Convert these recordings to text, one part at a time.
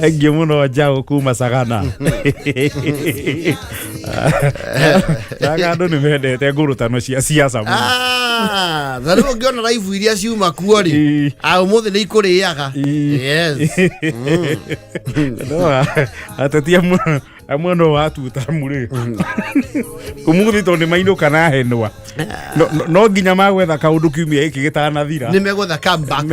Thengiũ mũno njaũ kuma Sagana. Naga andũ nĩ mendete ngũrũtano cia siasa mũno. Ah, na rĩu ũngĩona raibu iria ciuma kuo rĩ, ah, ũmũthĩ nĩ ikũrĩaga. Yes. No, ateti amwe amwe no watuta rĩ umuthi tondũ nĩ mainũka na henwa no nginya magwetha kaũndũ kiumia gĩkĩ gĩtanathira. Nĩ megwetha comeback.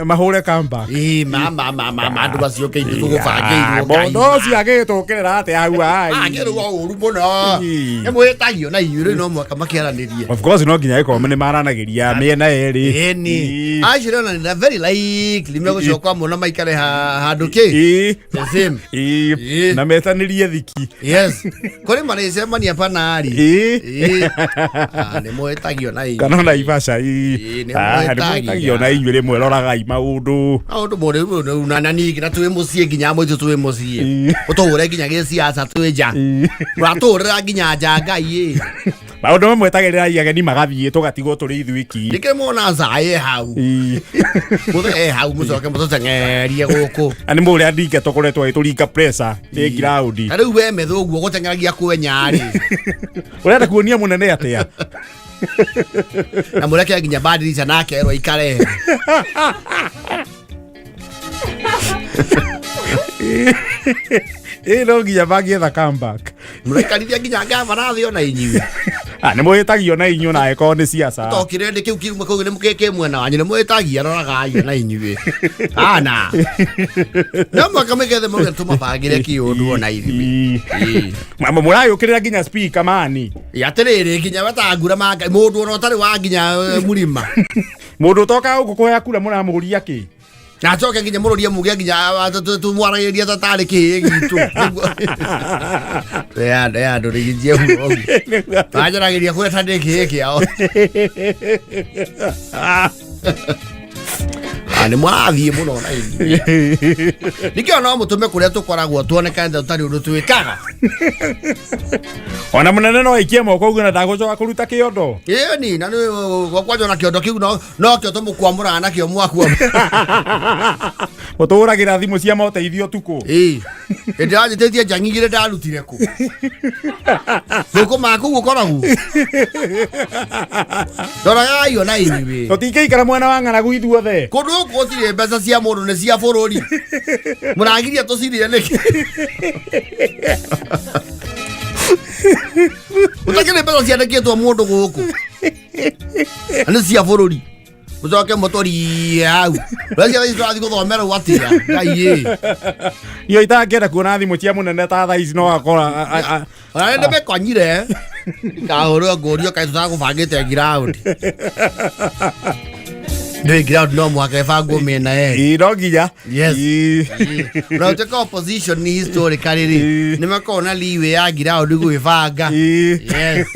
Mahũre comeback. Ĩĩ, ma ma ma ma ma andũ macio kĩndũ tũgũbangĩirwo Ngai. Mũndũ ũcio agĩtũkĩrĩra atĩa hau ai? Agĩrwo ũru mũno. Nĩ mwĩtagio na inyuĩ rĩu no mũhaka makĩaranĩrie. Of course no nginya ĩkorwo nĩ maranagĩria mĩena yerĩ. Ĩni. Acio rĩo na very likely megũcoka mũno maikare handũ kĩ. The same. Ĩĩ. Na metanĩrie thiki. Yes. Kũrĩ marĩcemania panari. Ĩĩ. Ah, nĩ mwĩtagio na inyuĩ. Kana ona Ivasha. Ĩĩ, nĩ Ah, nĩ mwĩtagio. mwĩtagio na inyuĩ rĩmwe roragai maũndũ. Maũndũ mũrĩ rĩu na na ningĩ na twĩ mũciĩ nginya mũitũ twĩ mũciĩ. Ũtũhũre nginya gĩciaca twĩ nja. Ũratũhũrĩra nginya nja Ngai ĩ. Maũndũ mamwe etagĩrĩrai ageni magathiĩ tũgatigwo tũrĩ ithuiki. Nĩkĩ mwona Zaĩ hau? Mũthe e hau mũcoke mũtũteng'erie gũkũ. Na nĩ mũrĩa ndinga tũkoretwo agĩtũringa pressure nĩ ngiraũndi. Na rĩu we metha ũguo gũteng'eragia kwenya rĩ. Ũrenda kuonia mũnene atĩa? Na mũreke nginya Badirisha nake erwo aikare. Ĩ no nginya mangĩetha comeback. Mũraikarithia nginya ngavana thĩ ona inyuĩ. Ah, nĩ mwĩtagio na inyuĩ na angĩkorwo nĩ siasa. To kĩrĩndĩ kĩu kiuma kũu nĩ kĩ mwena wanyu nĩ mwĩtagia roragai ona inyuĩ. Ana. No mwaka mĩgethe mauge tũmabangĩre kĩũndũ ona ithuĩ. Ĩĩ. Mũragĩũkĩrĩra nginya speaker mani. Atĩrĩrĩ nginya wetangura ma mũndũ ona ũtarĩ wa nginya mũrima. Mũndũ ũtokaga gũkũ kũhoya kura mũramũria kĩ? Na acoke nginya mũrũrie muge nginya tũmwaragĩria ta tarĩ kĩhĩ gitũ. Ya andũ rĩgĩnjie ũguo. Manjaragĩria kũrĩa ta ndĩ kĩhĩ kĩao. Ah, nĩ mũrathiĩ mũno na inyuĩ. Nĩkĩo no mũtũme kũrĩa tũkoragwo tuonekane ta tũtarĩ ũndũ twĩkaga. Ona mũnene no aikie moko ũguo na ndagũcoka kũruta kĩondo. Ĩni na nĩ gwakwa na kĩondo kĩu no nokĩo tũmũkwamũraga nakĩo mwakua. Mũtũhũragĩra thimũ cia moteithio ũtukũ. Ĩĩ. Hĩndĩ ĩrĩa njangi igĩrĩ ndarutire kũ? Thũkũma kũu ũkoragwo. Roragai ona inyuĩ. Tũtingĩikara mwena wa ng'aragu ithuothe. Kũndũ gũkũ gũtirĩ mbeca cia mũndũ nĩ cia bũrũri. Mũragiria tũcirĩe nĩkĩ? Gũtakĩrĩ mbeca ciandĩkĩtwo mũndũ gũkũ. Na nĩ cia bũrũri. Mũcoke mũtũrie hau. Mbeca ici tũrathiĩ gũthomerwo atĩa? Ngai ĩ. Iyo itangĩenda kuona thimũ cia mũnene ta thaa ici no akora Ona nĩ ndĩmĩkonyire. Ndikahũrwo ngũrio kaĩ tũtagũbangĩte ngiraũndi. Ndĩ ngiraũndi no mũhaka ĩbangwo mĩena yerĩ. Ĩ, no nginya. Yes. Ĩ. Na ũtuĩka opposition ni historically rĩ, Ĩ. nĩ makoragwo na leeway ya ngiraũndi gwĩbanga. Ĩ. Yes.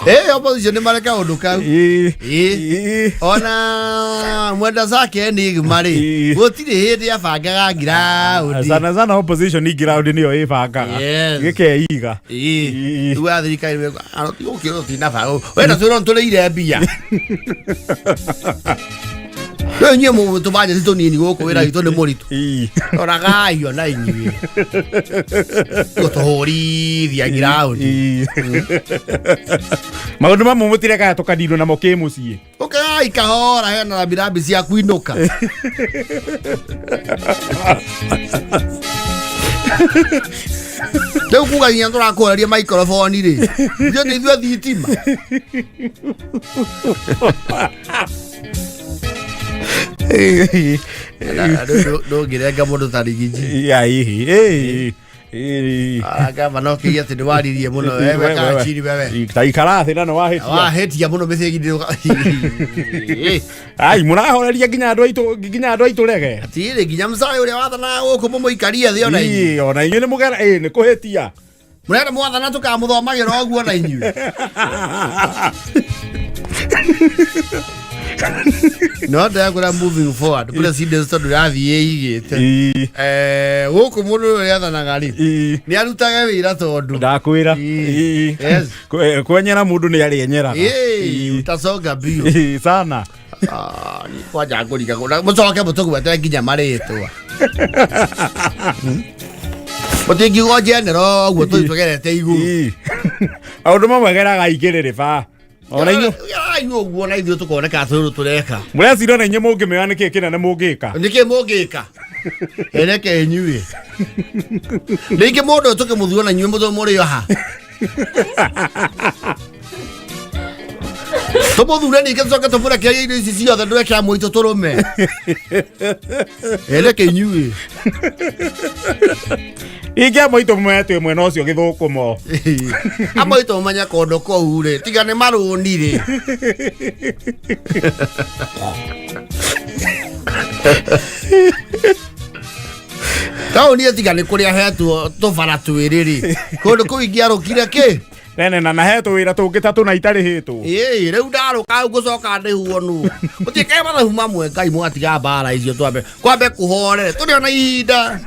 Eh, opposition nĩ mareka ũndũ kau. Ĩ. Ĩ. Ĩ. Ona mwenda zake enigma rĩ, Ĩ. gũtirĩ hĩndĩ abangaga ngiraũndi. Sana sana opposition ground nĩyo ĩbangaga. Yes. Gĩkeiga. Ĩ. Ĩ. Rĩu a thirikari mekuga, "Ah, gũkĩrwo tũtinabanga." Wenda twĩrwo nĩtũrĩire mbia. Rĩu inyuĩ tũbanjeti tũnini gũkũ wĩra witũ nĩ mũritũ. Ĩ. Roragai ona inyuĩ. Gũtũhũrithia ngiraũndi. Ĩ. Maũndũ mamwe mũtirekaga tũkaninwo namo kĩmũciĩ. Ũkai kahora hena rambirambi cia kuinũka. Rĩu kuga nginya tũrakũraria maikoroboni rĩ. Ithuĩ nĩ ithuĩ thitima. Ndũngĩrenga mũndũ ta rigiji. Ya hihi. Ĩ. Ĩ. Gava no kĩgia atĩ nĩwaririe mũno wewe kachiri wewe. Ta ikara thĩ na nĩ wahĩtia. Wahĩtia mũno mĩthĩgi. Ai mũrahoreria nginya andũ aitũ nginya andũ aitũ rege. Atirĩ nginya mũcaĩ ũrĩa wathanaga gũkũ mũmũikarie thĩ ona inyuĩ. Ĩ, ona inyuĩ nĩ mũgera ĩ nĩ kũhĩtia. Mũrenda mwathana tũkamũthomagĩra ũguo na inyuĩ. No ndĩrakwĩra moving forward president tondũ ĩrathiĩ ĩigĩte. Ĩ. Eh, gũkũ mũndũ ũyũ ũrĩa athanaga rĩ Ĩ. nĩ arutage wĩra tondũ Ndakwĩra. Ĩ. Ĩ. Yes. Kwenyera mũndũ nĩ arĩenyeraga. Ĩ, utasonga mbio. Ĩ, sana. Ah, niĩ kwanja ngũrigagwo na mũcoke mũtũgwete nginya marĩtwa. Mũtingiuga general ũguo tũthiĩ tũgerete igũrũ. Ii. Maũndũ mamwe geraga igĩrĩ ba ona inyuĩ. Gerai ũguo na ithuĩ tũkoneka atĩ ũndũ tũreka. Mũreciria ona inyuĩ mũngĩmĩoya nĩkĩ kĩnene mũngĩka? Nĩkĩ mũngĩka? Ereke inyuĩ. Rĩngĩ mũndũ ũyũ tũkĩmũthura na inyuĩ mũthũ mũrĩ oha. Tũmũthure ningĩ tũcoke tũmũrekererie indo ici ciothe ndũreke amũitũ tũrũme. Ereke inyuĩ. Ingĩ amwe aitũ mwetwe mwena ũcio gĩthũkũmo. Amwe aitũ mamenye kũndũ kũu rĩ, tiga nĩ marũni rĩ. Taũni ĩyo tiga nĩ kũrĩa hetwo tũbara twĩrĩ rĩ, kũndũ kũu ingĩarũkire kĩ? Nene na nahetwo wĩra tũngĩ ta tũna itarĩhĩtwo. Ĩĩ, rĩu ndarũka hau ngũcoka ndĩhuo nũ. Gũtiĩkaga mathabu mamwe Ngai mwatiga mbara icio twambe kwambe kũhorere tũrĩ ona ihinda.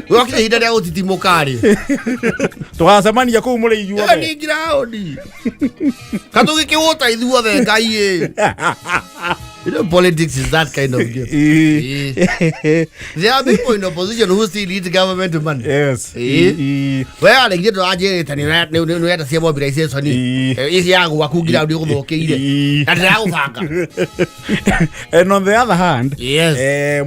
Gwokire ihinda rĩa gũtitimũka rĩ. Tũgacemania kũu mũrĩ inyuothe. Ĩyo nĩ ngiraũndi. Katũgĩkĩhũta ithuothe Ngai ĩ. You know, politics is that kind of game. Ĩĩ. There are people in opposition who still eat government money. Yes. Ĩĩ. Ĩĩ. We arĩngĩ ndũranjĩrĩte nĩ wenda cia mobilization. Ĩĩ. Ici ya gwaku ngira nĩ ũgũthũkĩire. Ĩĩ. Na ndĩragũbanga. And on the other hand, Yes.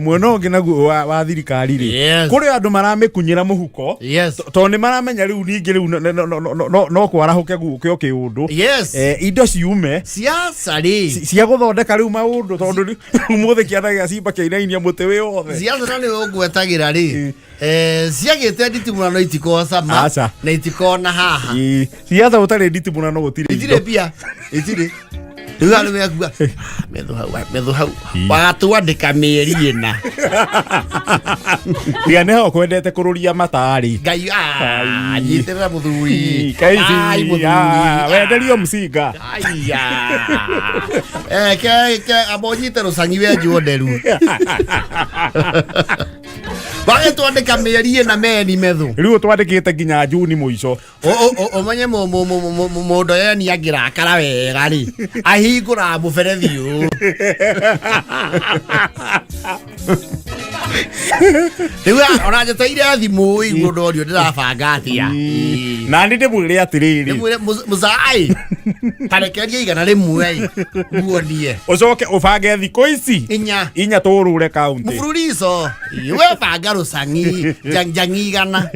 mwena ũngĩ naguo wa thirikari rĩ, Yes. kũrĩ andũ maramĩkunyĩra mũhuko. Yes. Tondũ nĩ maramenya rĩu ningĩ rĩu no kwarahũke gũke o kĩũndũ. Yes. Indo ciume Siasa rĩ. Cia gũthondeka rĩu maũndũ tondũ rĩu ũmũthĩ kĩanda gĩa cimba kĩainainia mũtĩ wĩ wothe. Siasa na nĩwe ũngwetagĩra rĩ. Ciagĩte nditimũrano itikocama Aca. na itikona haha. Ĩĩ. Siasa gũtarĩ nditimũrano gũtirĩ Itirĩ indo. mbia. Itirĩ. Rĩu haha nĩwe akuga metho hau metho hau wagatwandĩka mĩeri ĩna. Tiga nĩho kwendete kũrũria matarĩ. Ngai ah, nyitĩrĩra mũthuri. Kaici, Ai, mũthuri. ah, wenderio mcinga. Aiya. Ke amba ũnyite rũcang'i wenjwo nderu. Wagĩtwandĩka mĩeri ĩna meni metho. Rĩu twandĩkĩte nginya Juni mũico. Ũmenye mũndũ yeni angĩrakara wega rĩ, ahingũraga mũberethi ũyũ. Rĩu ona njeteire thimũ igũrũ ndorio ndĩrabanga atĩa. Ĩĩ. Na nĩ ndĩmwĩre atĩrĩrĩ. Ndĩmwĩre mũcai tarekeria 100 nguonie. Ũcoke ũbange thikũ ici 4 inya tũrũre kaunti. Mũbururico we banga rũcang'i njang'i 100.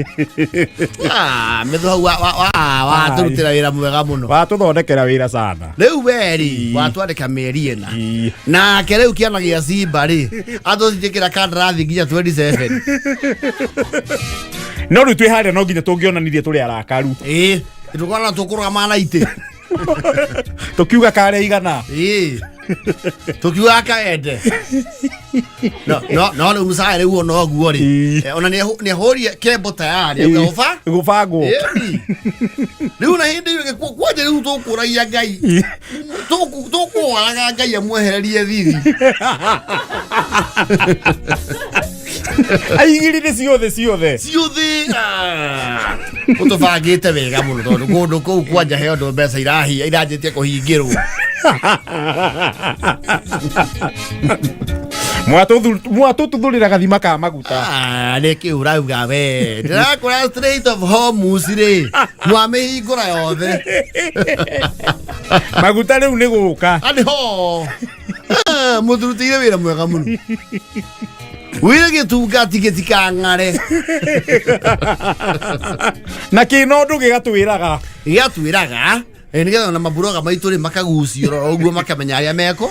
Ah, metho hau watũrutĩra wĩra mwega mũno. Watũthondekera wĩra sana. Rĩu we rĩ watwandĩka mĩeri 4. Ĩĩ. Nake rĩu kĩana gĩa Simba rĩ atũthitĩkĩra kandarathi nginya 27. No rĩu twĩ harĩa no nginya tũngĩonanirie tũrĩ arakaru. Ĩĩ tũkona tũkũrũgama na itĩ. Tũkiuga karĩa 100. Ĩĩ tukiuga kaende no no no rĩu mũcaya rĩu ona ũguo rĩ Ĩĩ. Ona nĩ ahũrie kembo tayari auga ũba Gũbangwo. Ĩĩ. Rĩu na hĩndĩ ĩyo ĩngĩ kwanja rĩu tũkũragia Ngai tũkũwaraga Ngai amwehererie thithi. Aigĩrĩre ciothe ciothe. Ciothe ũtũbangĩte wega mũno tondũ kũndũ kũu kwanja he ũndũ mbeca iranjĩtie kũhingĩrwo. Mwatũtuthũrĩra gathima ka maguta. Ah, nĩ kĩ ũrauga we ndĩrakũra Strait of Hormuz rĩ mwamĩhingũra yothe. Maguta rĩu nĩ gũka. Anĩ ho mũturutĩire wĩra mwega mũno wĩre gĩtungati gĩtikang'are. Na kĩna ũndũ gĩgatwĩraga. Gĩgatwĩraga nĩgetha ona maburoga maitũ rĩ makagucio rora ũguo makamenya arĩa meko.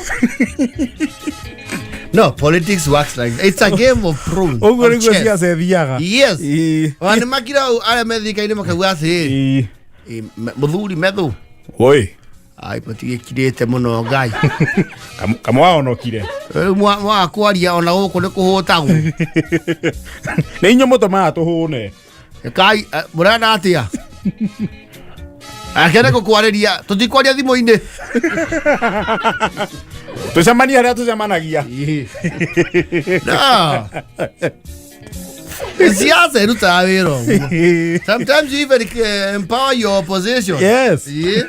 No, politics works like it's a game of thrones. Ũguo Of nĩguo chess. ciaca ithiaga. Yes. Ĩĩ. Ona nĩ makira hau arĩa methirikari-inĩ makauga atĩrĩrĩ, Ĩĩ. Mũthuri methu. Oi. Ai mũtigĩkirĩte mũno Ngai. Kamwahonokire. Rĩu mwaga kwaria ona gũkũ nĩ kũhũtagwo. Nĩ inyuĩ mũtũmaga tũhũne. Kai mũrenda atĩa? Akene gũkwarĩria tũtikwaria thimũ-inĩ. Tũcemanie harĩa tũcemanagia. No. Siasa ĩrutaga wĩra ũguo. Sometimes you even empower your opposition. Yes. Yeah.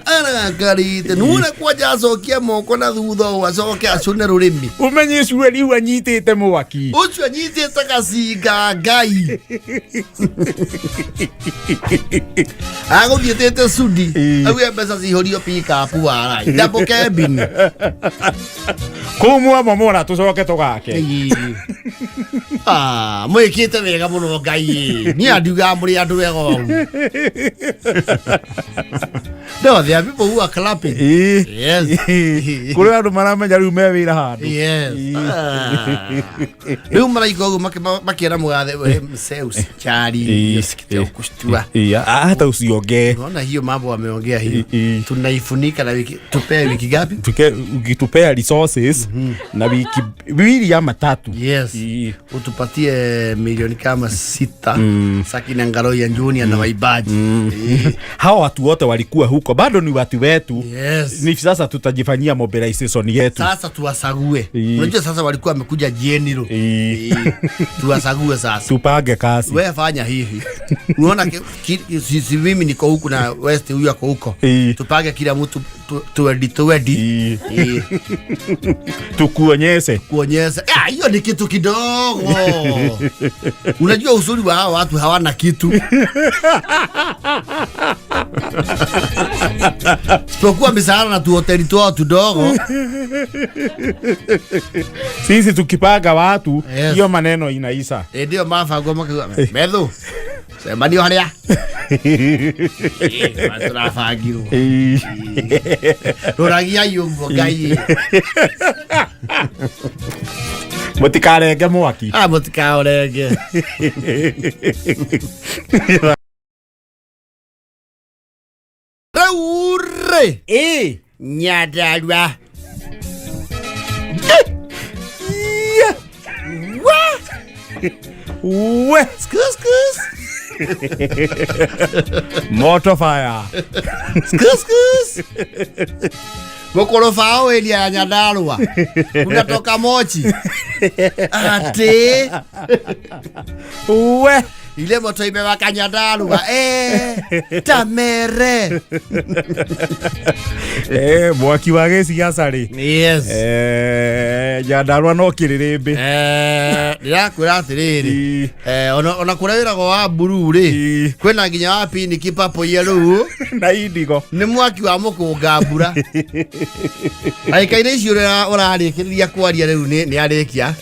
Arakarite nuna kwanja acokia moko na thutha ũũ acoke acũne rũrĩmĩ. Umenye ũcio rĩu anyitĩte mwaki. Ũcio anyitĩte gacinga Ngai. Agũthiĩtĩte cudi. Auge mbeca cihũrio pick-up warai. Double cabin. Kũu mwamomora tũcoke tũgake. Ĩĩ. Ah, mwĩkĩte wega mũno Ngai ĩ. Niĩ andiugaga mũrĩ andũ wega ũguo. No, there are people who are clapping. Yes. Kũrĩ andũ maramenya rĩu me wĩra handũ. Yes. Ah. Rĩu maraigua ũguo makĩra mũgathe we mzee usichari usikite kushtua. Hata usiongee. Unaona hiyo mambo ameongea hiyo. Ii. Tunaifunika na wiki tupee wiki gapi? Ukitupea resources na wiki mbili ama tatu. Yes. Ii. Utupatie milioni kama 6 Sakina Ngaroya Junior na waibaji. Hawa watu wote walikuwa huko bado ni watu wetu. Yes. Ni sasa tutajifanyia mobilization yetu. Sasa tuwasague. Ii. Unajua sasa walikuwa wamekuja general. Ii. Tuwasague sasa. Tupange kazi. Wewe fanya hivi. Unaona sisi mimi niko huku na West huyu ako huko. Ii. Tupange kila mtu tuedi tuedi. Ii. Ii. Tukuonyeshe. Kuonyesha. Ah, hiyo ni kitu kidogo. Unajua uzuri wa hawa watu hawana kitu. Sipokuwa misahara na tuhoteli twao tudogo. Sisi tukipanga watu Yes. hiyo maneno inaisha. Ndio mabango makiuga methu cemanio haria turabangirwo Ii. rũragiai ũguo Ngai. Mũtikarenge mwaki. Ah, mũtikaũrenge. Rĩu rĩ Ĩ. Nyandarua. Yeah. We. Skus, skus. Moto fire. Skus, skus. Mũkũrũbaũ area ya Nyandarua unatoka mochi ati We. ile moto imewaka Nyandarua tamere. Mwaki wa gĩciaca rĩ. Yes. Nyandarua no kĩrĩrĩmbĩ. Ndĩrakwĩra atĩrĩrĩ Ii. ona kũrĩa wĩragwo wa mburuu rĩ Ii. kwĩna nginya wa piniki papo yellow Na indigo. nĩ mwaki wa mũkũnga mbura ndagĩka-inĩ icio ũrĩa ũrarĩkĩrĩria kwaria rĩu nĩ arĩkia.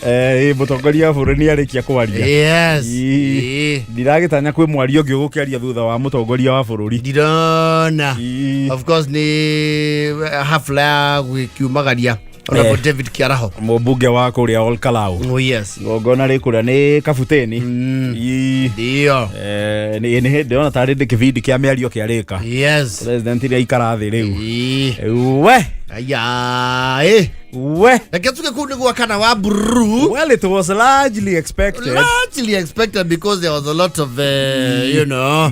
Mũtongoria wa bũrũri nĩ arĩkia kwaria. Yes. Ii. Ii. Ndiragĩtanya kwĩ mwario ũngĩ ũgũkĩaria thutha wa mũtongoria wa bũrũri. Ndirona. Ii. Of course nĩ hafla ya gwĩkiumagaria Honorable David Kiaraho. Mũmbunge wa kũrĩa Olkalau. Oh yes. Igongona rĩ kũrĩa nĩ kabuteni. Ii. Ndio. Nĩ ndĩrona tarĩ ndĩ kĩbindi kĩa mĩario kĩarĩka. Yes. President nĩ aikara thĩ rĩu. Ii. We. Aya, eh. We. Reke tuge kuu nĩ gwakana wa buruu. Well, it was largely expected. Largely expected because there was a lot of you know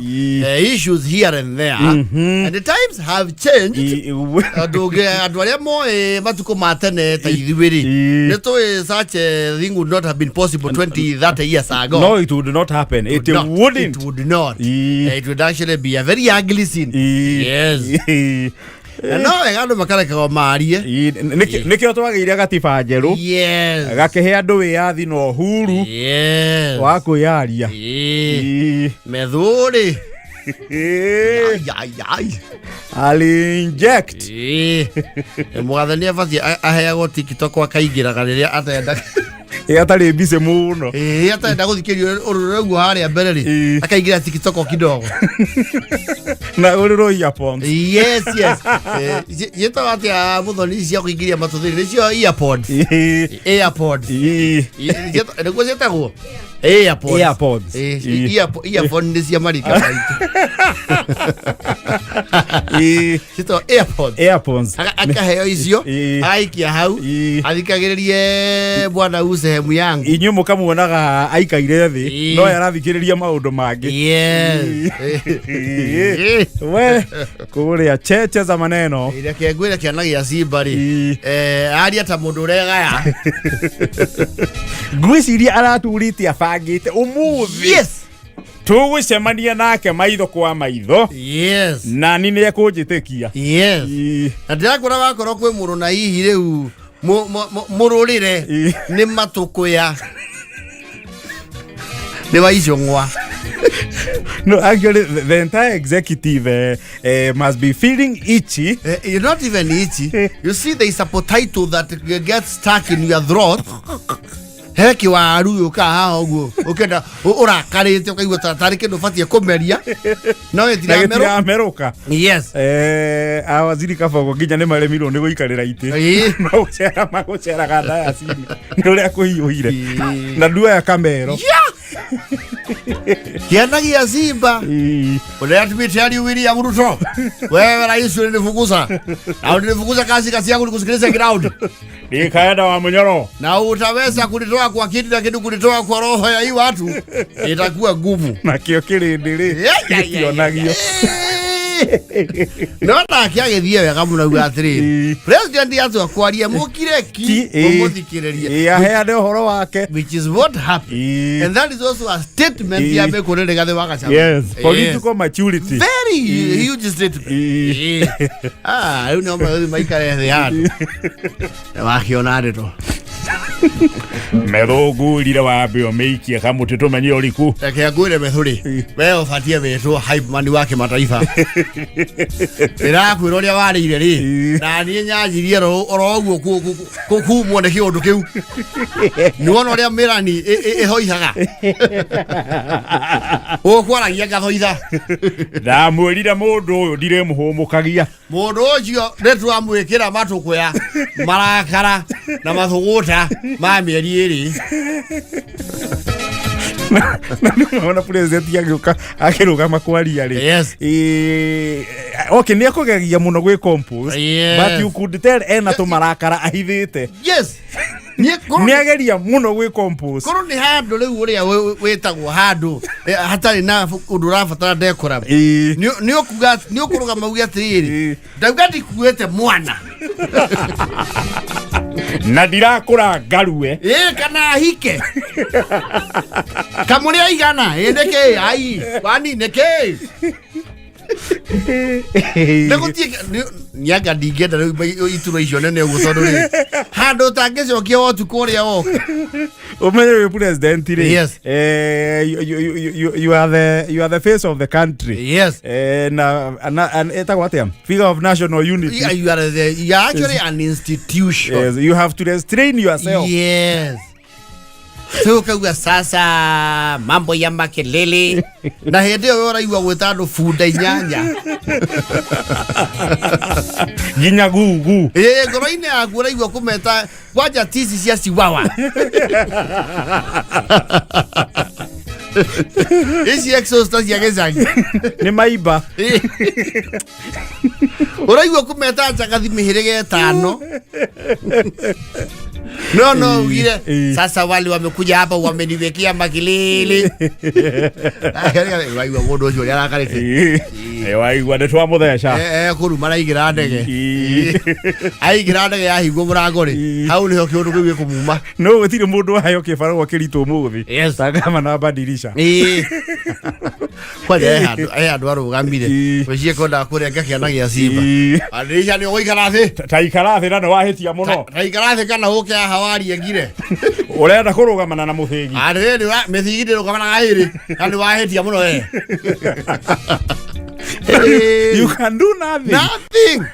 issues here and there. And the times have changed. We. Andũ andũ arĩa moĩ matukũ ma tene ta ithuĩ rĩ Ii. nĩ tũĩ such a thing would not have been possible 20 30 years ago. No, it would not happen. It Not. wouldn't. It would not. Ii. It would actually be a very ugly scene. Ii. Yes. Ii. Na no wega andũ makarekagwo marie. Ii, nĩkĩo twagĩire gatiba njerũ Yes. gakĩhe andũ wĩyathi na ũhuru Yes. wa kwĩyaria. Ii. Ii. Methũrĩ. Ii. Ai, ai, ai. I'll inject. Ii. Mũgathe nĩ abatiĩ aheagwo TikTok akaingĩraga rĩrĩa atenda. Ĩ atarĩ busy mũno. Ĩĩ atarenda gũthikĩrĩrio ũrũrũ ũguo harĩa mbere rĩ Ii. akaingĩra TikTok kidogo. Na ũrĩrwo earphones. Yes, yes. Ciĩtagwo atĩa mũthoni cia kũingĩria matũ thĩinĩ nĩcio earpods. Ii. Airpods. Ii. Nĩguo ciĩtagwo. AirPods. AirPods. Ĩ. Earphone nĩ cia marika maitũ. Ĩ, Citagwo AirPods. AirPods. Akaheo icio Ĩ. agaikia hau Ĩ. athikagĩrĩrie bwana u sehemu yangu. Inyuĩ mũkamuonaga aikaire thĩ Ĩ. no arathikĩrĩria maũndũ mangĩ. Yes. Ĩ. We kũrĩa cheche za maneno. Reke ngwĩre kĩana gĩa simba rĩ, Ĩ. aria ta mũndũ ũregaya. Ngwĩciria araturĩte abangĩte ũmũthĩ Yes. tũgũcemania nake maitho kwa maitho Yes. nani nĩ ekũnjĩtĩkia. Yes. Ĩ. Na ndĩrakwĩra wakorwo kwĩ mũndũ na hihi rĩu mũrũrĩre Ĩ. nĩ matũkũya nĩ wa icũng'wa. No, actually, the entire executive must be feeling itchy. You're not even itchy. You see, there is a potato that gets stuck in your throat. He kĩwaru gĩũkaga haha ũguo ũkenda ũrakarĩte ũkaigua ta tarĩ kĩndũ ũbatiĩ kũmeria no Na gĩtiramerwo. gĩtiramerũka. Yes. Awaziri Kabogo nginya nĩ maremirwo nĩ gũikarĩra itĩ. Ĩ. Magũcera magũceraga ndayacini nĩ ũrĩa kũhiũhire. Ĩ. Na nduoya kamero. Yeah. Kĩana gĩa simba. Ĩ. Let me tell you, William Ruto, wewe rais ulinifukuza na ulinifukuza kazi, kazi yangu ni kusikiliza ground Nikaenda wa Munyoro. na utaweza kunitoa kwa kiti, lakini kunitoa kwa roho ya hii watu itakuwa ngumu. Nakĩo kĩrĩndĩ rĩ gĩtionagio. No nake agĩthiĩ wega mũno auga atĩrĩrĩ, Ĩ. president atua kwaria mũkire ki Ki, ĩ. mũmũthikĩrĩrie, Ĩ, aheane ũhoro wake. which is what happened, Ĩ. and that is also a statement Ĩ. ya mĩkũrĩre Rigathĩ wa Gachagua. Yes, political maturity. Very huge statement. Ĩ. Ah, rĩu nĩo magũthiĩ maikare thĩ handũ wakĩona ndeto. Methũngũrire wambe ũmĩikie kamũtĩ tũmenye ũriku. Reke ngwĩre methũrĩ, we ũbatiĩ wĩtwo hype man wa kĩmataifa. Ndĩrakwĩra ũrĩa warĩire rĩ, Ĩ. na niĩ nyanjirie oro ũguo kumwo nĩ kĩũndũ kĩu. Nĩwona ũrĩa mĩrani ĩhoihaga, ũkwaragia ngathoitha. Ndamwĩrire mũndũ ũyũ ndirĩmũhũmũkagia. Mũndũ ũcio nĩ twamwĩkĩra matũkũya marakara na mathũgũta ma mĩeri ĩrĩ. Na nĩwona president agĩũka akĩrũgama kwaria rĩ. Yes. Ĩ, okay, nĩ ekũgeria mũno gwĩ compose, Yes. but you could tell ena tũmarakara ahithĩte. Yes, niĩ korwo Nĩ ageria mũno gwĩ compose. Korwo nĩ handũ rĩu ũrĩa wĩtagwo handũ hatarĩ na ũndũ ũrabatara decorum, Ĩ. nĩ ũkuga nĩ ũkũrũgama uge atĩrĩrĩ, Ĩ. ndauga ndikuĩte mwana. Na ndirakũra ngarue. Ĩ kana hike kamũrĩ aigana ĩ nĩkĩ ai kwani nĩkĩ nĩ gũthiĩ nĩanga ndingĩenda rĩu iturwa icio nene ũguo tondũ rĩ handũ ũtangĩcokia wotukũ ũrĩa woka. Ũmenye wĩ president rĩ, Yes. you are the face of the country. Yes. Na ĩtagwo atĩa, figure of national unity. Yeah, you are actually an institution. Yes, you have to restrain yourself. Yes. So ukauga sasa mambo ya makelele na hĩndĩ ĩyo we ũraigua gwĩta andũ bunda inyanya. Nginya gugu. Ĩ ngoro-inĩ yaku ũraigua kũmeta kwanja tici cia ciwawa ici exhauster cia gĩcagi. Nĩ maimba. Ĩ. Ũraigua kũmeta njagathi mĩhĩrĩga ĩtano no no ugire Ĩ. sasa wale wamekuja hapa wameniwekea makilili. Waigua mũndũ ũcio ũrĩa arakarĩte. Ĩ, waigua nĩ twamũtheca. Kũruma araingĩra ndege. Ĩ. Aingĩra ndege yahingwo mũrango rĩ, Ĩ. hau nĩho kĩũndũ kĩu gĩkũmuma. No gũtirĩ mũndũ waheo kĩbarũa kĩritũ ũmũthĩ Yes. ta gavana badirisha. Ĩ. Kwanja he handũ arũgamire Ĩ. gwĩciria kwendaga kũrenga kĩana gĩa simba. Ĩ. Badirisha nĩ ũgũikara thĩ. Ta ikara thĩ na nĩ wahĩtia mũno. Ta ikara thĩ kana ũke haha warie ngire. Ũrenda kũrũgamana na mũthĩgi. Atĩrĩrĩ, mĩthigi ndĩrũgamanaga ĩrĩ na nĩ wahĩtia mũno we. You can do nothing. Nothing.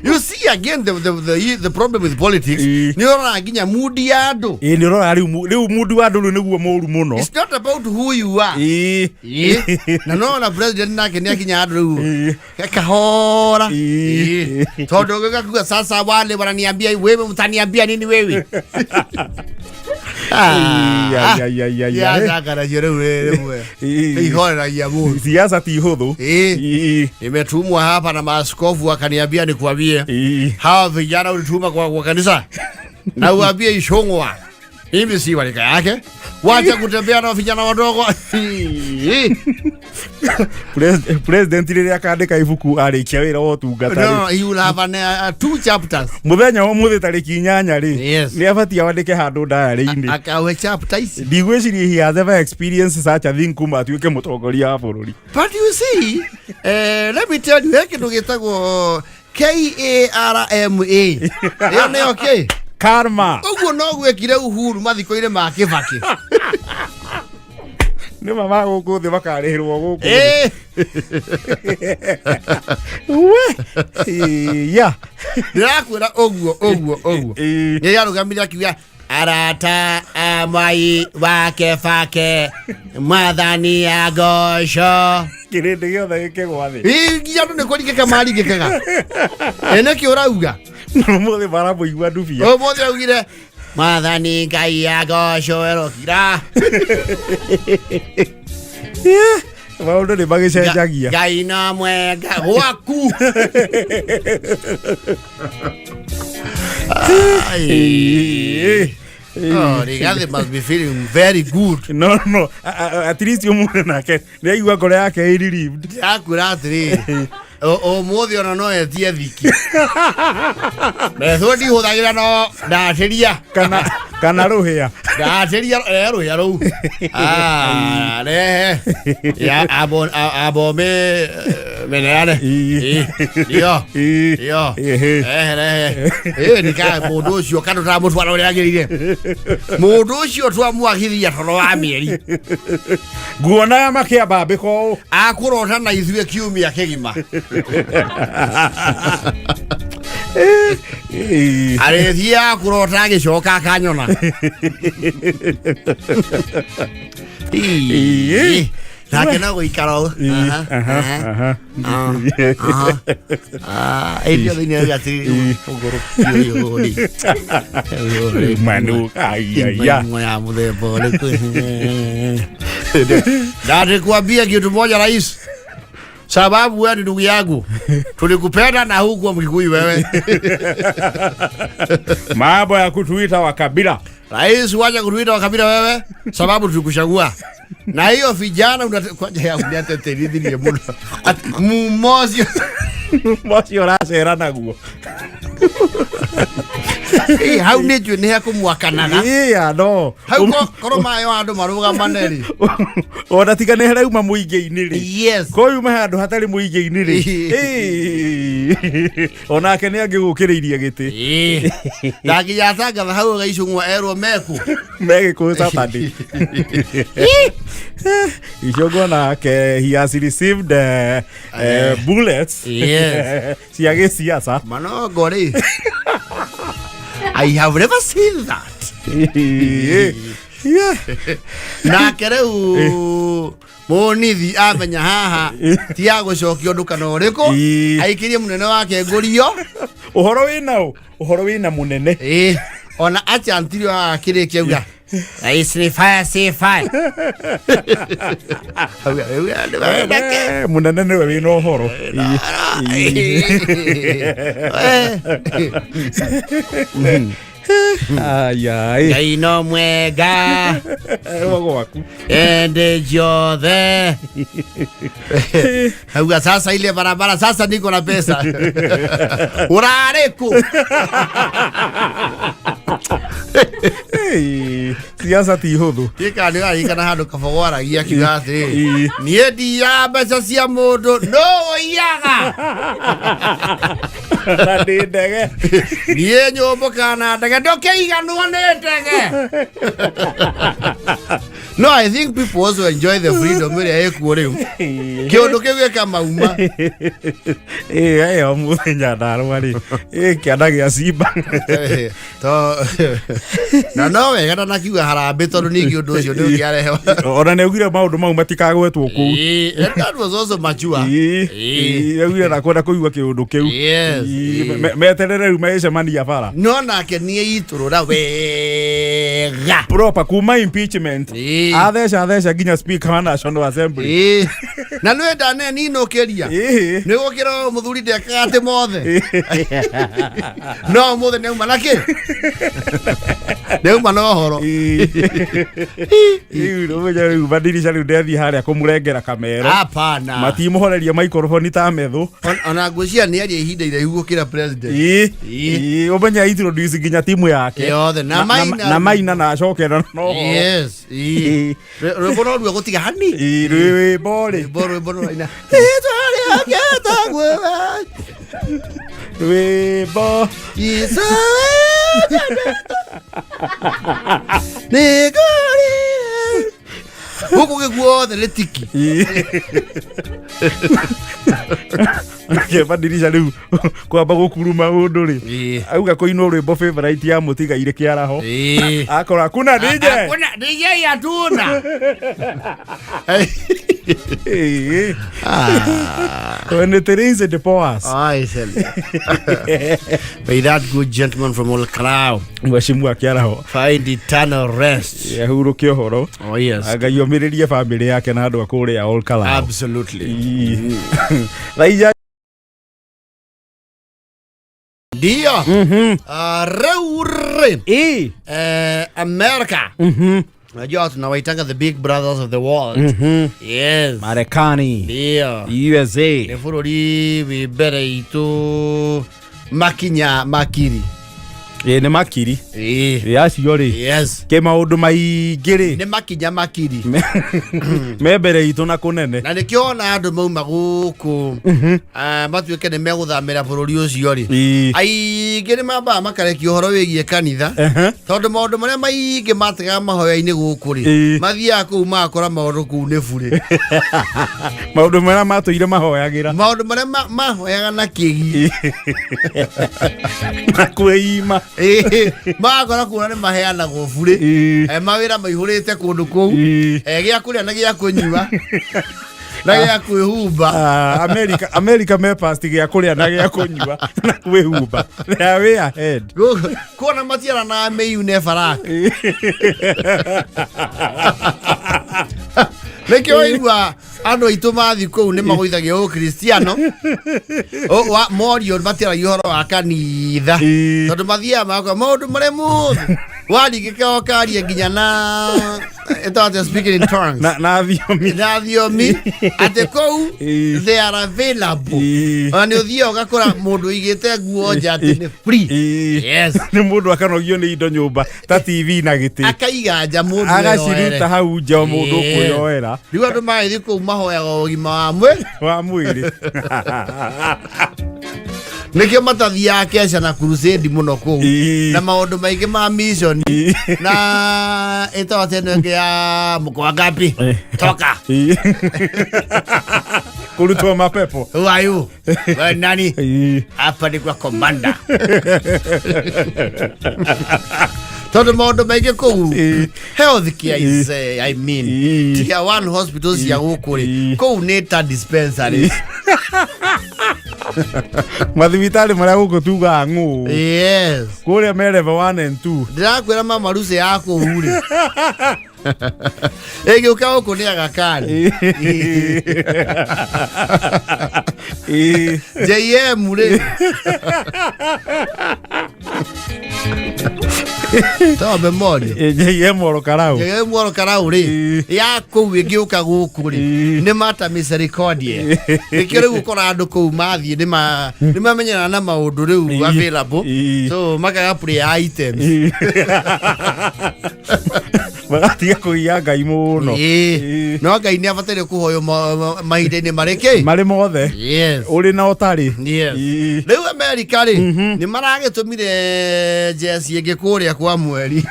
You see again the problem with politics, Ĩ. nĩ ũrora nginya mudi ya andũ. Ĩ, nĩ ũrora rĩu rĩu mundu wa andũ rĩu nĩguo mũru mũno. It's not about who you are. Ĩ. Ĩ. Na no na president nake nĩ akinya andũ rĩu Ĩ. kahora. Ĩ. Ĩ. Tondũ ũgĩkakuga sasa wale wananiambia wewe mtaniambia nini wewe. Ai, ai, ai, ai, ai. Yacanganacio rĩu rĩmwe Ii. ihoreragia mũndũ. Siasa ti hũthũ. Ii. Ii. Nimetumwa hapa na maaskofu akaniambia nikuambie Ii. hawa vijana ulituma kwa kanisa na uambie Ichung'wa mimi si wa rika yake, wacha kutembea na vijana wadogo. President rĩrĩa akandĩka ibuku arĩkia wĩra wa ũtungata rĩ, No, he will have two chapters. Mũthenya wa ũmũthĩ tarĩki 8 rĩ, Yes. nĩ abatie awandĩke handũ ndayarĩ-inĩ. Akawe chapter ici. Ndigwĩciria he has ever experienced such a thing kuma atuĩke mũtongoria wa bũrũri. But you see, let me tell you, he kĩndũ gĩtagwo KARMA. Ĩyo nĩyo kĩ? Karma. Ũguo no gwekire Uhuru mathiko-inĩ ma Kibaki. Nĩ ma ma gũkũ thĩ makarĩhĩrwo gũkũ thĩ. We. Ya. Ndĩrakwĩra ũguo ũguo ũguo. Ĩ. Nĩ arũgamire akiuga arata a mwai wake bake mwathani agoco. Kĩrĩndĩ gĩothe gĩkĩgwa thĩ. Ĩ, nginya andũ nĩ kũringĩka maringĩkaga. Ĩ nĩkĩ ũrauga? Ũmũthĩ maramũigua ndubia. Ũmũthĩ augire mwathani Ngai agoco erokira. Yeah. Maũndũ nĩ magĩcenjagia. Ngai no mwega gwaku. Ai. Ĩ. Oh, Rigathi must be feeling very good. No, no, at least ũmũthĩ nake nĩ aigua ngoro yake ĩ relieved. Ndĩrakwĩra atĩrĩrĩ, ũmũthĩ ona no etie thiki. Methwo ndihũthagĩra no ndatĩria. Kana rũhĩa. Ndatĩria rehe rũhĩa rũu. Ah, rehe. Ya abo abome meneane. Ĩ. Ndio. Ĩ. Ndio. Ĩhĩ. Rehe rehe. Ĩ nika mũndũ ũcio kana tũramũtwara ũrĩa agĩrĩire. Mũndũ ũcio twamwagithia toro wa mĩeri. Nguonaga makĩambambĩka ũũ. Akũrota na ithuĩ kiumia kĩgima. Ĩ. Arĩthiaga kũrota agĩcoka akanyona. Ĩ. Nake no gũikara ũũ. Ĩ. Aha, Aha, aha. aha. Aha. Ah, ĩndĩ othe nĩ atĩrĩrĩ, ũgũrũki ũyũ rĩ. Ũyũ rĩ. Manu, ai, ai, ya. Maimũ ya mũthemba ũrĩkũ? Na nikuambia kitu moja rais, sababu wewe ni ndugu yangu, tulikupenda na hukuwa Mkikuyu wewe. Mambo ya kutuita wa kabila. Rais, wacha kutuita wa kabila wewe, sababu tulikuchagua. Na hiyo vijana kwanja ya uniateterithirie muno. Mumocio. Mocio ũracera naguo. Ĩ, hau nĩ njũĩ nĩ hekũmwakanaga. Ĩya, no. Hau korwo mayo andũ marũgamane rĩ. Ona tiga nĩ harauma mũingĩ-inĩ rĩ. Yes. Koyuma handũ hatarĩ mũingĩ-inĩ rĩ. Ĩ. Onake nĩ angĩgũkĩrĩirie gĩtĩ. Ĩ. Na nginya atangatha hau gaicung'wa erwo meku. Megĩkũyũ Saturday. Ichung'wa nake he has received bullets Yes. cia gĩciaca. Manongo rĩ. I have never seen that. Yeah. Nake rĩu mũnithi amenya haha ti ya gũcokia ũndũ kana ũrĩkũ. Ĩ. Aikirie mũnene wake ngũrio. Ũhoro wĩna ũ? Ũhoro wĩna mũnene. Ĩ. Ona achantirio haha kĩrĩkia auga Rais ni fire si fire. Auga, rĩu andũ marenda kĩ? Mũnene nĩwe wĩna ũhoro. Ai, ai. Ngai no mwega Rũa gwaku. ende jothe. Auga sasa ile barabara sasa niko na pesa. Urarĩ kũ? Ĩ, siasa ti hũthũ. Gĩka nĩ ũrarikana handũ Kabogo aragia akiuga atĩrĩrĩ, Ĩ. niĩ ndiyaga mbeca cia mũndũ no ũiyaga. Na ndĩ ndege. Niĩ nyũmbũkaga na ndege ndũkĩiganwo nĩ ndege. No, I think people also enjoy the freedom ĩrĩa ĩkuo rĩu. Kĩũndũ kĩu gĩkamauma. Ĩ, ĩ, o mũthenya ndarwa rĩ. Ĩ, kĩanda gĩa simba. Na no wega na nakiuga harambĩ tondũ ningĩ ũndũ ũcio nĩ ũngĩarehe. Ona nĩ augire maũndũ mau matikagwetwo kũu. Ĩ, and that was also mature. Ĩ, Ĩ. ĩ, augire ndakwenda kũigua kĩũndũ kĩu. Yes. Ĩ, meterere rĩu magĩcemania bara. No nake nĩ eitũrũra wega. Wega. Proper kuma impeachment. Ĩĩ. Atheca atheca nginya speaker wa National Assembly. Ĩĩ. Na nĩ wenda ninũkĩria. Ĩĩ. Nĩ gũkĩra mũthuri ndekaga atĩ mothe. No mũthĩ nĩ auma na kĩ? Nĩ auma na ũhoro. Rĩu ũmenye rĩu badirisha rĩu ndethiĩ harĩa kũmũrengera kamero. Hapana. Matimũhoreria microphone ta methũ. Ona ngwĩciria nĩ aria ihinda iraihu gũkĩra president. Ĩĩ. Ĩĩ. Ĩĩ, ũmenye introduce nginya timu yake. Yothe, na maina. Na maina na acokera na ũhoro. Yes. Ĩĩ. Ĩĩ. Rwĩmbo no ruo gũtiga hani. Ĩĩ, rwĩmbo rĩ. Rwĩmbo rwĩmbo no raina. Rĩtwa rĩake tagwo Rwĩmbo. Jesũ nĩ ngorire. Gũkũ gĩguothe nĩ tiki. Nake badirisha rĩu kwamba gũkuruma ũndũ rĩ. Ĩĩ. Auga kũinwo rwĩmbo favorite ya mũtigairĩ kĩaraho. Ĩĩ. Akora kuna DJ. Hakuna DJ hatuna. Ĩĩ. Ah. When it rains it pours. I tell you. May that good gentleman from Ol Kalou Mheshimiwa kĩaraho. find eternal rest. Ahurũke ũhoro. Oh yes. Ngai omĩrĩrie bamĩrĩ yake na andũ a kũrĩa Ol Kalou. Absolutely. Ĩĩ. Thaa inya Ndio. Rĩu rĩ. Ĩĩ. America. Unajua tunawaitanga the big brothers of the world. Yes. Marekani. Ndio. USA. Nĩ bũrũri wĩ mbere itũ makinya makiri. Ĩĩ nĩ makiri. Ĩĩ. Ĩ acio rĩ. Yes. Kĩ maũndũ maingĩ rĩ. Nĩ makinya makiri. Me mbere itũ na kũnene. Na nĩkĩo ona andũ mauma gũkũ matuĩke nĩ megũthamĩra bũrũri ũcio rĩ. Ĩĩ. Aingĩ nĩ mambaga makarekia ũhoro wĩgiĩ kanitha. Ehe. Tondũ maũndũ marĩa maingĩ mategaga mahoya-inĩ gũkũ rĩ, Ĩĩ. mathiaga kũu magakora maũndũ kũu nĩ burĩ. Maũndũ marĩa matũire mahoyagĩra. Maũndũ marĩa mahoyaga na kĩgi. Na kwĩima. Ĩĩ, magakora kuona nĩ maheanagwo burĩ. Ĩĩ. Mawĩra maihũrĩte kũndũ kũu. Ĩĩ. Gĩa kũrĩa na gĩa kũnyua na gĩa kwĩhumba. America, America me past gĩa kũrĩa na gĩa kũnyua na kwĩhumba. They are way ahead. Kuona matiaranaga mĩiu ne baraka. Nĩkĩo waigua andũ aitũ mathiĩ kũu nĩ magũithagia ũkristiano. Morio matiaragia ũhoro wa kanitha. Ĩĩ. Tondũ mathiaga magakora maũndũ marĩa mothe waringĩka ũkaria nginya na ĩtagwo atĩa, speaking in tongues. Na thiomi. Na thiomi atĩ kũu Ĩĩ. they are available. Ĩĩ. Ona nĩ ũthiaga ũgakora mũndũ ũigĩte nguo nja atĩ nĩ free. Ĩĩ. Yes. Nĩ mũndũ akanogio nĩ indo nyũmba ta TV na gĩtĩ. Akaiga nja mũndũ Agaciruta eyoere. hau nja o mũndũ Ĩĩ. ũkwĩyoera Rĩu andũ magĩthiĩ kũu mahoyaga ũgima wa mwĩrĩ. Wa mwĩrĩ. Nĩkĩo matathiaga keca na crusade mũno kũu. Ĩĩ. Na maũndũ maingĩ ma mission na ĩtagwo atĩa ĩno ĩngĩ ya mko ngapi? Toka. Ĩĩ. Kũrutwo mapepo. Who are you? Wewe nani? Ĩĩ. Hapa ni kwa commander. Tondũ maũndũ maingĩ kũu Ĩĩ. health care is I mean, Ĩĩ. tier one hospitals cia gũkũ rĩ, Ĩĩ. kũu nĩ ta dispensary. Mathibitarĩ marĩa gũkũ tugaga ng'ũ. Yes. Kũrĩa me level 1 and 2. Ndĩrakwĩra mama Lucy ya kũu rĩ, ĩgĩũka gũkũ nĩ Aga Khan. Ĩĩ. JM rĩ, to memorial. Ĩĩ, JM Ol Kalou. JM Ol Kalou rĩ, Ĩĩ. ya kũu ĩngĩũka gũkũ rĩ, Ĩĩ. nĩ mata misericordia. Nĩkĩo rĩu ũkora andũ kũu mathiĩ nĩ mamenyana na maũndũ rĩu Ĩĩ. available, Ĩĩ. so makaga prayer items. Ĩĩ. Magatiga kũgia Ngai mũno. Ĩĩ. Ĩĩ. No Ngai nĩ abataire kũhoywo mahinda-inĩ marĩkĩ Marĩ mothe. Yes. Ũrĩ na ũtarĩ. Yes. Ĩĩ. Rĩu Amerika rĩ, nĩ maragĩtũmire jeci ĩngĩ kũrĩa kwa mweri.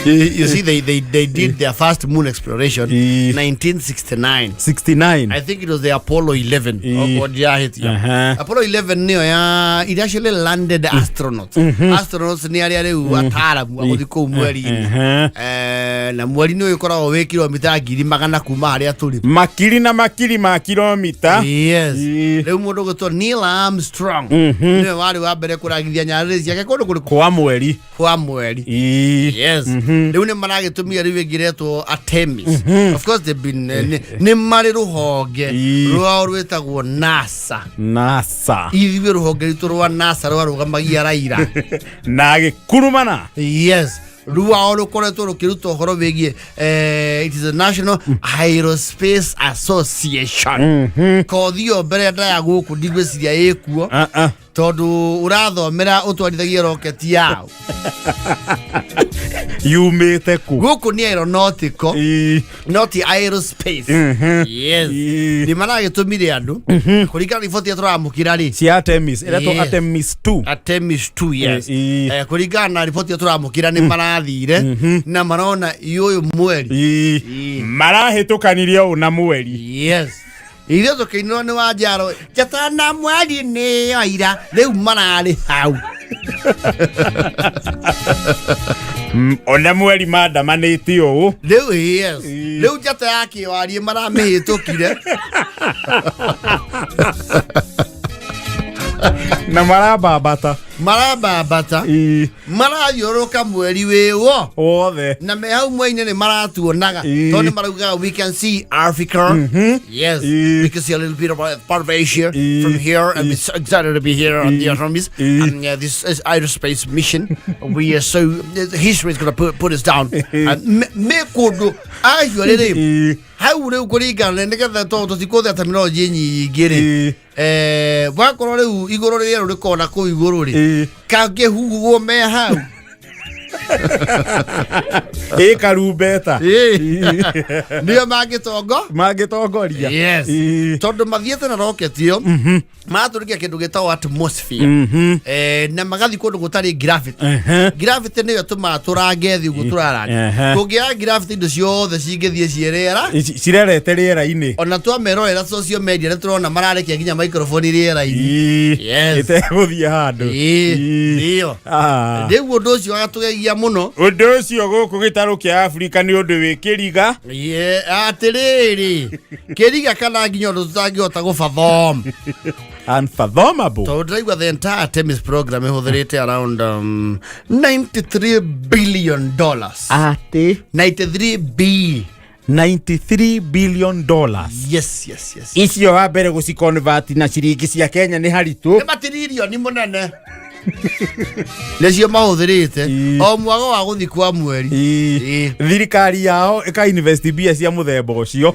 You see, they did their first moon exploration Ĩĩ. 1969. 69. I think it was the Apollo 11. Ĩĩ. Okorwo ndirahĩtia. Apollo 11 nĩyo ya it actually landed astronauts. Astronauts nĩ arĩa rĩu ataaramu a gũthiĩ kũu mweri-inĩ. Na mweri nĩ ũgĩkoragwo wĩ kilomita 100,000 kuma harĩa tũrĩ. Makiri na makiri ma kilomita. Yes. Ii. Rĩu mũndũ ũgwĩtwo Neil Armstrong nĩwe warĩ wa mbere kũrangithia nyarĩrĩ ciake kũndũ kũrĩkũ? Kwa mweri. Kwa mweri. Ii. Yes. Rĩu nĩ maragĩtũmia rĩu ĩngĩ ĩretwo Artemis. Of course they've been, nĩ marĩ rũhonge rwao rwĩtagwo NASA. NASA. Ithuĩ rũhonge rwitũ rwa NASA rwarũgamagia Raila. Na agĩkurumana. Yes, rwao rũkoretwo rũkĩruta ũhoro wĩgiĩ it is a National Aerospace Association. Kothi ĩyo mbere ndaya gũkũ ndigwĩciria ĩkuo, Ah, ah. tondũ ũrathomera ũtwarithagie roketi yao. Yumĩte kũ? Gũkũ nĩ aeronautical, not aerospace. Yes. Nĩ maragĩtũmire andũ kũringana na riboti ĩrĩa tũramũkĩra rĩ. Cia Artemis ĩretwo Yes. Artemis 2. Artemis 2, yes. Ii. Kũringana na riboti ĩrĩa tũramũkĩra nĩ marathire na marona ũyũ mweri. Ii. Marahĩtũkanirie ũũ na mweri. Yes, ithuĩ tũkĩinĩrwo nĩ Wanjaro njata na mweri nĩyo ira, rĩu mararĩ hau. Ona mweri mandamanĩte ũũ. Rĩu, yes. Ii. Rĩu njata ya kĩwariĩ maramĩhĩtũkire. Na marambambata. Marambambata. Marathiũrũrũka mweri wĩwo wothe. Na me hau mweri-inĩ nĩ maratuonaga, tondũ nĩ maraugaga we can see Africa, yes, we can see a little bit of part of Asia from here and we're so excited to be here on the Artemis and this is aerospace mission. We are so history is going to put us down and me kũndũ acio rĩrĩ hau rĩu kũringana nĩgetha tondũ tũtikũthĩa terminology nyingĩ rĩ, wakorwo rĩu igũrũ rĩerũ rĩkorwo na kũu igũrũ rĩ, kangĩhuhwo me hau. Ĩ karumbeta. Nĩo mangĩtongo mangĩtongoria. Yes. Tondũ mathiĩte na rocket ĩyo maratũrĩkia kĩndũ gĩtagwo atmosphere, na magathiĩ kũndũ gũtarĩ gravity. Gravity nĩyo ĩtũmaga tũrange thĩ ũguo tũraranga. Kũngĩaga gravity indo ciothe cingĩthiĩ ciĩ rĩera. Cirerete rĩera-inĩ. Ona twamerorera social media nĩ tũrona mararekia nginya microphone rĩera-inĩ. Yes. Ĩtegũthiĩ handũ. Nĩyo. Ah. Rĩu ũndũ ũcio wagatũgegia mũno. Ũndũ ũcio gũkũ gĩtarũ kĩa Afrika nĩ ũndũ wĩ kĩriga. Atĩrĩrĩ, kĩriga kana nginya ũndũ tũtangĩhota gũfathom. Unfathomable. Tondũ ndĩraigua the entire Artemis program ĩhũthĩrĩte around $93 billion. Atĩ? 93 b. $93 billion. Yes. Icio wa mbere gũciconvert na ciringi cia Kenya nĩ haritũ. Nĩ matiririoni mũnene nĩcio mahũthĩrĩte o mwago wa gũthiĩ kwa mweri. Thirikari yao ĩka invest mbia cia mũthemba ũcio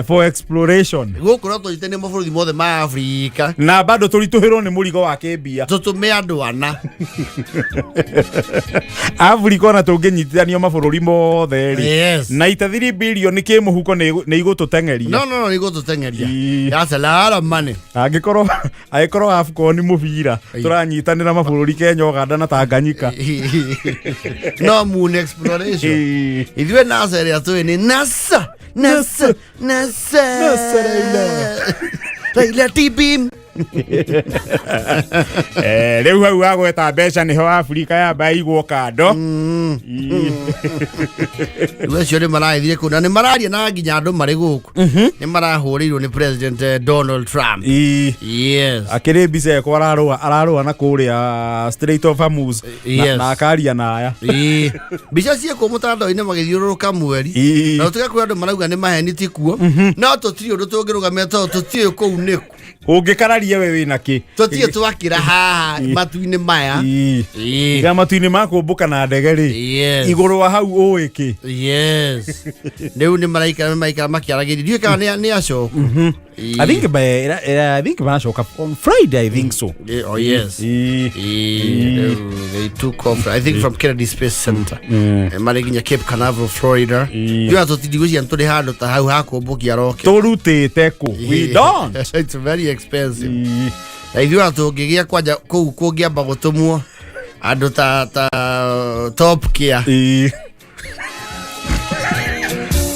for exploration. Gũkũ no tũnyite nĩ mabũrũri mothe ma Afrika. Na bado tũritũhĩrwo nĩ mũrigo wa kĩmbia. Tũtũme andũ ana. Afrika ona tũngĩnyitithanio mabũrũri mothe rĩ, 93 billion kĩmũhuko nĩ igũtũteng'eria. No, nĩ igũtũteng'eria. That's a lot of money. Angĩkorwo AFCON mũbira tũranyitanĩra mabũrũri Kenya, Uganda na Tanganyika. No moon exploration, ithuĩ NASA ĩrĩa tũĩ nĩ NASA, NASA, NASA. NASA, Raila. Raila TB. Rĩu hau wagweta mbeca nĩho Afrika yamba ĩigwo kando. Rĩu acio nĩ maragĩthire kũu na nĩ mararia na nginya andũ marĩ gũkũ nĩ marahũrĩirwo nĩ President Donald Trump. Yes. Akĩrĩ mbica ĩkwo ararũa na kũrĩa Strait of Hormuz na, na akaria na aya. Mbica ciĩkwo mũtandao-inĩ magĩthiũrũrũka mweri. Na tũtige kwĩ andũ marauga nĩ maheni ti kuo, no tũtirĩ ũndũ tũngĩrũgamia tondũ tũtiũĩ kũu nĩkũ. Ũngĩkararia we wĩna kĩ? Tũtirĩ twakĩra haha matu-inĩ maya. Iga matu-inĩ ma kũmbũka na ndege rĩ, igũrũ wa hau ũĩ kĩ? Yes, rĩu nĩ maraikara makĩaragĩria, ndiũĩ kana nĩ acoku. I think maracoka on Friday, I think so. Oh yes. Rĩu they took off, I think, from Kennedy Space Center. Marĩ nginya Cape Canaveral, Florida. Ndiũĩ tũtindigũcia tũrĩ handũ ta hau ha kũmbũkia rocket. Tũrutĩte kũ? We don't. It's very expensive. Na ithuĩ ona tũngĩgĩa kwanja kũu kũngĩamba gũtũmwo andũ ta Top Care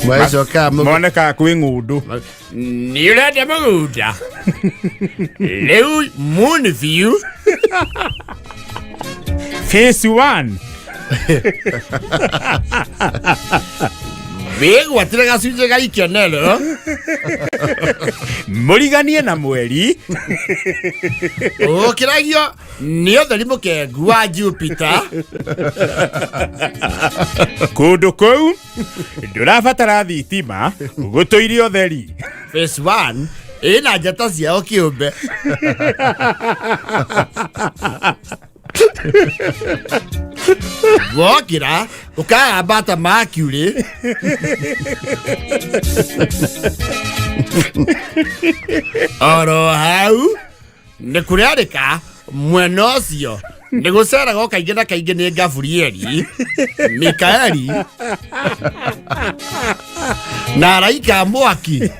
magĩcoka Monekaga kwĩ ng'ũndũ. Nĩ ũrenda mũgũnda rĩu, Moon View. Phase 1 Wĩgwatĩre gacunjĩ ga ikenero. Mũriganie na mweri. Ũkĩragio nĩ ũtheri mũkengu wa Jupiter. Kũndũ kũu ndũrabatara thitima, gũtũire ũtheri. Phase 1 ĩna njata ciao kĩũmbe. Wokĩra ũkayambata Mercury. Oro hau nĩ kũrarĩka mwena ũcio nĩ gũceragwo kaingĩ na kaingĩ nĩ Gaburieli, Mikaeli na araika a mwaki.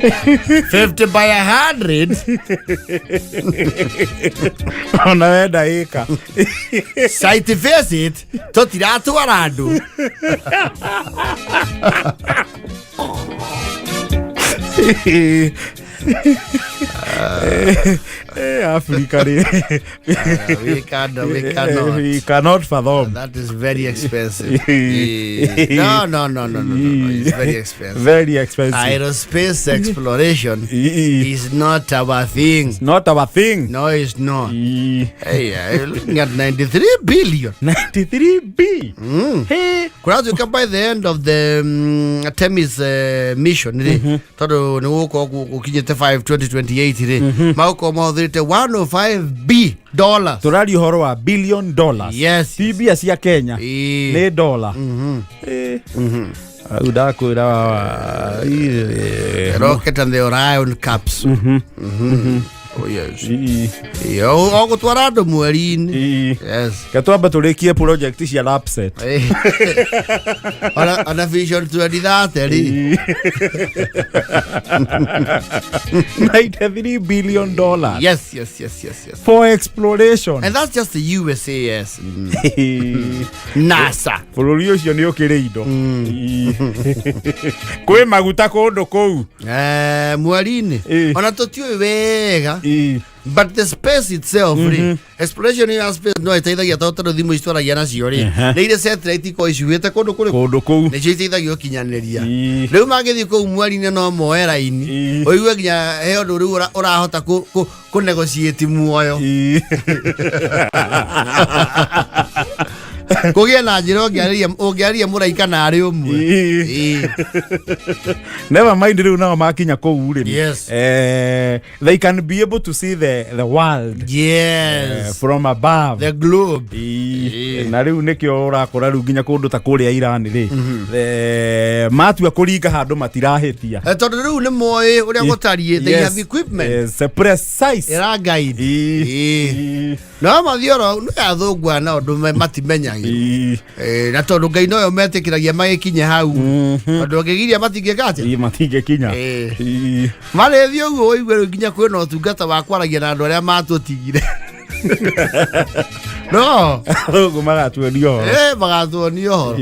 50 by 100. Ona wenda ĩka. Site visit tũtiratwara andũ. Africa rĩ. We cannot, we cannot. We cannot fathom. That is very expensive. No, no, no, no, no, no, no. It's very expensive. Very expensive. Aerospace exploration is not our thing. Not our thing. No, it's not. Hey, you're looking at 93 billion. 93 B. Hey. Kũratuĩka by the end of the Artemis mission rĩ, tondũ nĩ gũgũkorwo gũkinyĩte 5 2028 rĩ, magũkorwo mahũthĩrĩte 105 B dollars. Tũraria ũhoro wa billion dollars. Yes. Ti mbia cia Kenya. Ĩĩ. Nĩ dola. Rĩu ndakwĩra. Rocket and the Orion capsule. Oh, yes. Ĩĩ, o gũtwara andũ mweri-inĩ. Yes. Ke twambe tũrĩkie project cia Lapset. Ona Vision 2030 rĩ. 93 billion dollars. Yes. For exploration. And that's just the USAS. NASA. Bũrũri ũcio nĩ ũkĩrĩ indo. Kwĩ maguta kũndũ kũu. Mweri-inĩ. Ona tũtiũĩ wega. But the space itself rĩ, exploration ya space no ĩteithagia tondũ thimũ ici twaragia nacio rĩ, nĩ irĩ satellite ikoragwo icuhĩte kũndũ kũrĩkũ? Kũndũ kũu. Nĩcio iteithagia ũkinyanĩria. Rĩu mangĩthiĩ kũu mweri-inĩ no moe raini. Ũigue nginya he ũndũ rĩu ũrahota kũ negotiate muoyo. Kũgĩe na njĩra ũngĩarĩria mũraika na arĩ ũmwe. Never mind rĩu nao makinya kũu rĩ. Yes. They can be able to see the world. Yes. From above. The globe. Na rĩu nĩkĩo ũrakora rĩu nginya kũndũ ta kũrĩa Iran rĩ. Matua kũringa handũ matirahĩtia. Tondũ rĩu nĩ moĩ ũrĩa gũtariĩ. They have equipment. Yes, precise. Ĩra guide. No mathiĩ oro nĩ athũngũ aya na ũndũ matimenyagĩrwo. Na tondũ Ngai noyo metĩkĩragia magĩkinye hau. Tondũ angĩgiria matingĩka atĩa? Matingĩkinya. Marĩthiĩ ũguo ũigue rĩu nginya kwĩna ũtungata wa kwaragia na andũ arĩa matũtigire. No. Athũngũ magatuonia ũhoro. Magatuonia ũhoro.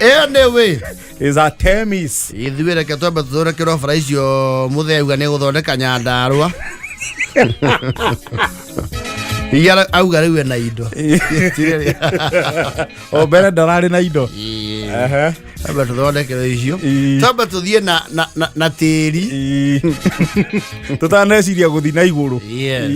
Anyway. Is Artemis. Ithuĩ reke twambe tũthondekerwo bara icio mũthee auga nĩ gũthondeka Nyandarũa. Iria auga rĩu ena indo. O mbere ndararĩ na indo. Twambe tũthondekerwo icio. Twambe tũthiĩ na tĩri. Tũtaneciria gũthiĩ na igũrũ. Yes.